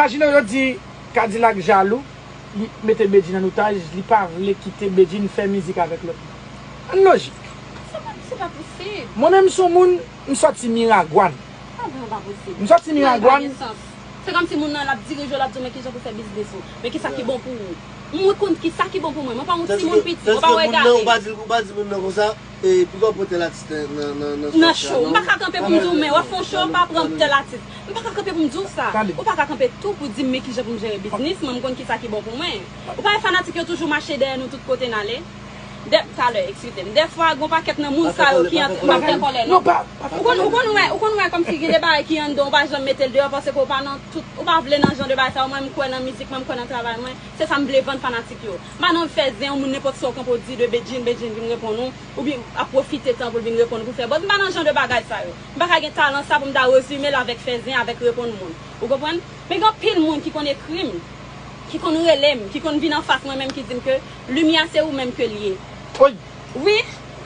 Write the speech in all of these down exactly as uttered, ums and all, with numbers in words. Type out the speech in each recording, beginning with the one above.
Imajine w yo di Kadilak jalou, li mete Bedjine an otaj, li pa vle kite Bedjine fè mizik avèk lòt moun. Ann lojik. Se pa, se pa posib. Mwen menm se yon moun, m sòti Miragwàn. Sa vrèman pa posib. M sòti Miragwàn. Se kòmsi moun nan l ap dirije w, l ap di w men kijan pou fè biznis ou, men kisa ki bon pou ou. Mwen konn kisa ki bon pou mwen. Mwen pa yon timoun piti, mwen pa yon egare. Ou pa di, ou pa di moun nan konsa, e poukò w pran tèl atis nan nan nan nan show. M pa ka kanpe pou m di w men w ap fè yon show, pa pran tèl atis. M pa ka kanpe pou m di w sa. Ou pa ka kanpe tou pou di m men kijan pou m jere biznis mwen, m konn kisa ki bon pou mwen. Ou pa wè fanatik yo toujou mache dèyè nou tout kote n ale. Dè, talè, eskize m. Dèfwa, gon pakèt nan moun sa yo ki ant, m ap fè kòlè non. Ou konn, ou konn wè, ou konn wè kòmsi gen de bagay ki anndan, ou pa janm mete l deyò paske ou pa nan tout, ou pa vle nan jan de bagay sa yo. Mwen, m kwè nan mizik mwen, m kwè nan travay mwen. Se sa m vle vann fanatik yo. M pa nan fè zen yon moun nenpòt sa w kanpe w di de Bedjine, Bedjine vin reponn ou, oubyen ap pwofite tan pou l vin reponn ou pou fè buzz. M pa nan jan de bagay sa yo. M pa ka gen talan sa pou m ta rezime l avèk fè zen, avèk reponn moun. Ou konprann? Men gen anpil moun ki konn ekri m, ki konn rele m, ki konn vin anfas mwen menm ki di m ke Limyè se ou menm ke l ye. Wi,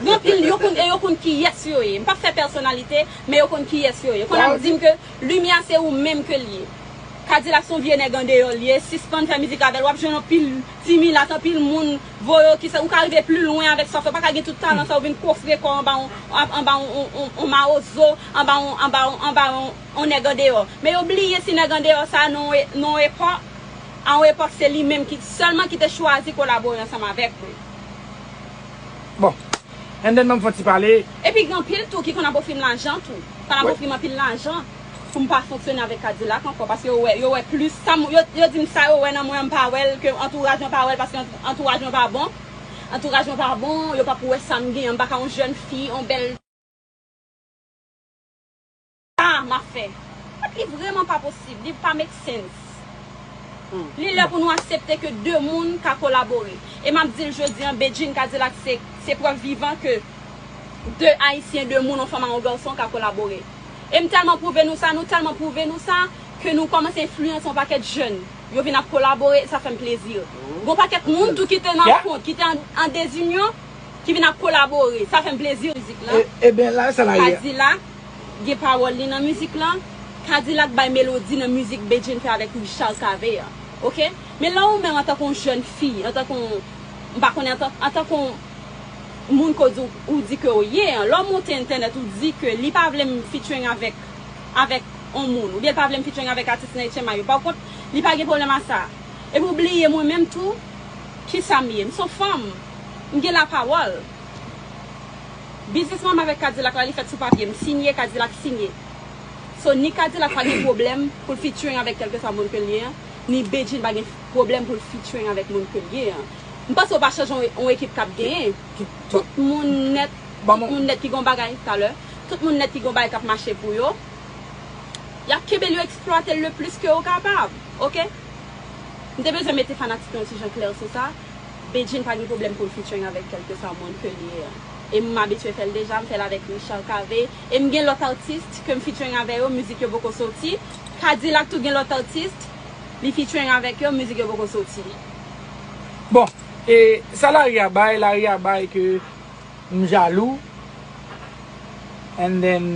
gen anpil yo konn, e yo konn kiyès yo ye. M p ap fè pèsonalite, men yo konn kiyès yo ye. Konn ap di m ke Limyè se ou menm ke l ye. Kadilak se yon vye nèg andeyò l ye, sispann fè mizik avè l, w ap jwenn anpil ti milat, anpil moun voye w ki sa, ou ka rive pli lwen avèk sa w fè, ou pa ka gen tout talan sa, ou vin kofre kò w anba yon, anba yon, yon, yon, yon mawozo, anba yon, anba yon, anba yon, yon nèg andeyò. Men yo bliye si nèg andeyò sa nan yon, nan yon epòk, a yon epòk se li menm ki, sèlman ki te chwazi kolabore ansanm avèk mwen. Bon. And then ban m fè yon ti pale. Epi gen anpil tou ki konn ap ofri m lajan tou. Konn ap ofri m anpil lajan pou m pa fonksyone avèk Kadilak ankò, paske yo wè, yo wè plis sa m, yo, yo di m sa yo wè nan mwen, m pa wè l, ke antouraj mwen pa wè l, paske ant-, antouraj mwen pa bon. Antouraj mwen pa bon, yo p ap wè sa m genyen, m pa ka yon jèn fi, yon bèl sa m ap fè. Li vrèman pa posib, li pa make sense. Li lè pou nou aksepte ke de moun ka kolabore. E m ap di l jodi an, Bedjine Kadilak se, se prèv vivan ke de Ayisyen, de moun, yon fanm ak yon gason ka kolabore. E m tèlman pwouve nou sa, nou tèlman pwouve nou sa, ke nou kòmanse enfliyanse yon pakèt jèn. Yo vin ap kolabore, sa fè m plezi. Gon pakèt moun tou ki te nan kont, ki te an, an dezinyon, ki vin ap kolabore. Sa fè m plezi. Mizik lan. E, ebyen, la, sa la ye. Kadilak gen pawòl li nan mizik lan. Kadilak bay melodi nan mizik Bedjine fè avèk Richard Cavé a. Oke? Men lè ou menm antanke yon jèn fi, antanke yon, m pa konnen, antan, antanke yon moun ke w di, ou di ke w ye an, lè w monte entènèt, ou di ke li pa vle m featuring avèk, avèk yon moun, oubyen li pa vle m featuring avèk atis nan H M I yo. Pa kont, li pa gen pwoblèm a sa. Epi w bliye mwen menm tou, kisa m ye? M se yon fanm. M gen lapawòl. Biznis mwen avèk Kadilak la, li fèt sou papye. M sinye, Kadilak sinye. So, ni Kadilak pa gen pwoblèm pou l featuring avèk kèlkeswa moun ke l ye an, ni Bedjine pa gen pwoblèm pou l featuring avèk moun ke l ye an. M panse w pa chanje yon, yon ekip k ap genyen. Tout moun nèt, tout moun nèt ki gen yon bagay talè, tout moun nèt ki gen yon bagay k ap mache pou yo, y ap kenbe l, yo eksplwate l le plis ke yo kapab. Oke? M te bezwen mete fanatik yo yon ti jan klè sou sa. Bedjine pa gen pwoblèm pou l featuring avèk kèlkeswa moun ke l ye an. E m abitye fè l deja, m fè l avèk Richard Cavé. E m gen lòt atis ke m featuring avè yo, mizik yo poko soti. Kadilak tou gen lòt atis, li featuring avèk yo, mizik yo poko soti. Bon, e sa lari a bay, lari a bay ke m jalou. And then